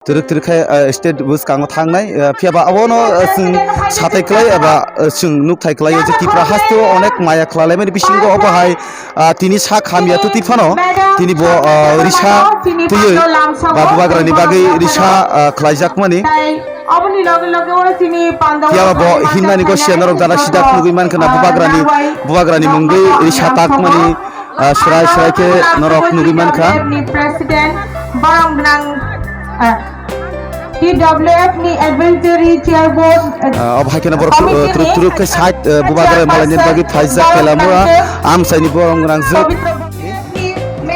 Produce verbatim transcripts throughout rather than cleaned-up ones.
Twrwk twrwk khe, ah, state bwskango thangnai, ah, phiya ba abono, ah, chwng sathai klai eba, ah, chwng nukthai klai o je Tripura haste o onek maya khlai laimani bisingo obo hai, ah, tini sak hamya twtwi phano tini bo, ah, risa twiwi ba bubagrani bagwi risa, ah, khlaijakmani. Phiya ba bo hinmani go siya norok dana sida khulugwi mankha na bubagrani, bubagrani mungwi risa takmani. Ah, srai srai khe norok nugwi mankha. Ni President, borok nang, ah, T W F ni Advisory Chair Board, ah, Ah, obo hai kheno borok, ah, turuk turuk khe side, ah, bubagra malaini bagwi phaijak khe lamo, ah, amsaini borok nang jwk.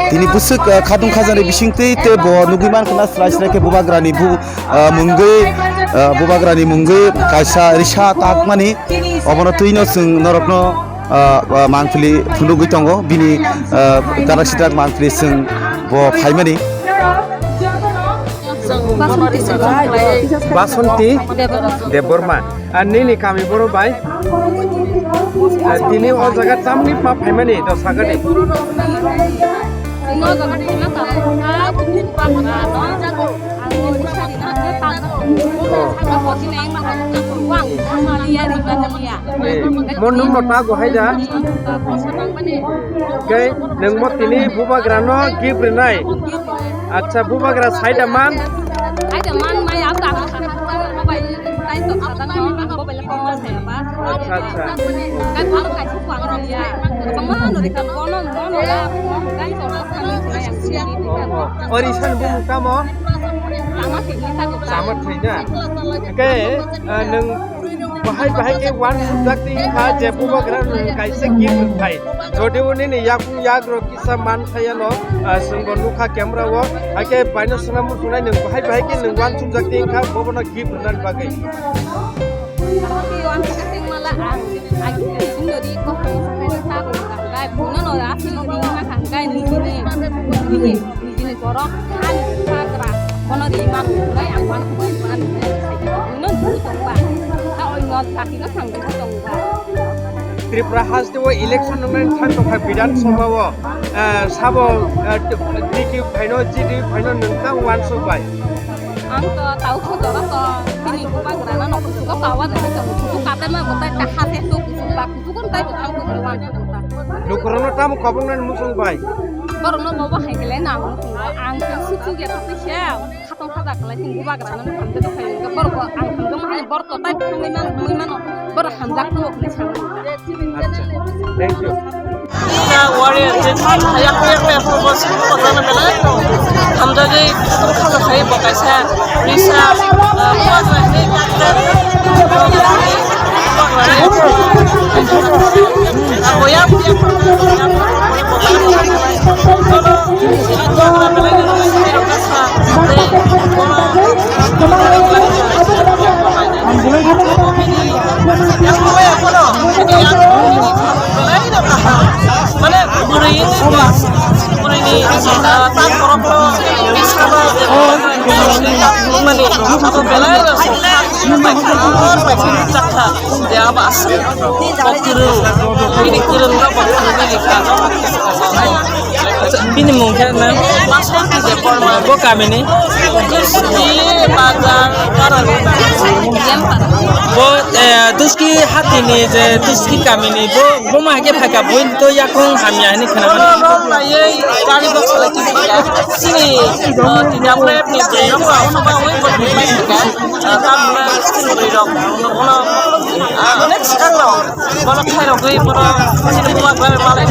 Tini bwswk, ah, khatung khajani bisingtwi te bo nugwi mankha na srai srai khe bubagrani bu, ah, mungwi, ah, bubagrani mungwi kaisa risa takmani. Obono twino chwng norokno ah, ah, mangpili phunugwi tongo, bini, ah, darak sidak mangpili chwng bo phaimani. Basanti Debbarma. Ah, nini kami boro bai? Ah, tini o jaga tamni pa phaimani to sagadi. Eh, mo nwng no ta go hai da? Kei nwng mo tini bubagra no gift rinai. Acha, bubagra sai da man? Acha, man mai ang ka. Acha, acha. Ori san bu tamo? Sama thai na. Kei, ah, nwng Bahai bahai khe uansukjak twi kha je bubagra nwng kaisa gift rwkthai. Jodi o nini yakung yagrok kisa man thai ano, ah, chwng bo nukha camera o, hakhe baino swnam muchungnai nwng bahai bahai khe nwng uansukjak twi kha bobono gift rwnani bagwi. Nijini borok hani bubagra bono ri man bai ang wan bai man buino dui tong ba. Ta oi mo jati no thang tong ba. Tripura haste o election nang thang tong kha Bidhan Sabha o, eh, sabo, eh, T K phaino G D phaino nwng tang uansuk bai. Ang to tau kho jora to tini bubagra no kusugo kawa da to kusugo kate ma botai ta hase to kusugo ba kusugo tai to thang to uansuk ta. Lukurano tamo kobong nani muchung bai. Borokno bobo hai kele na ang muchungo. Ang khe suchuk ya twi se khatong khaja khlai sing bubagra no hamjak khai borok ang hamjak ma hai borok to tai thangwi man mui mano borok hamjak to khlai sang. Acha, thank you. Ina warrior je thang ya ko ya ko ya ko bos ko ko na belai to hamjak ge khatong khaja khai bo kaisa risa bubagra hai khe. Mane bwrwi wngwi ba bwrwini, ah, tak borokno saba mani abo belai rok song kha, bai kha, bai kha, bai kha, chak kha, je abo aswk kok kwrwng, bini kwrwng rok bo kwrwngwi rikha. Bini mung khe na? Bo kamini? Duski bazar, Karani. Bo, eh, Duski hatini je Duski kamini bo, bo ma hake phaika buin to yakung hamya hini khana. Bono rok laiye gari box lagi phaika. Sini, eh, tidak boleh punya. Bono, ah, onek sekarang. Bono khairogwi bono chini bubagra malai.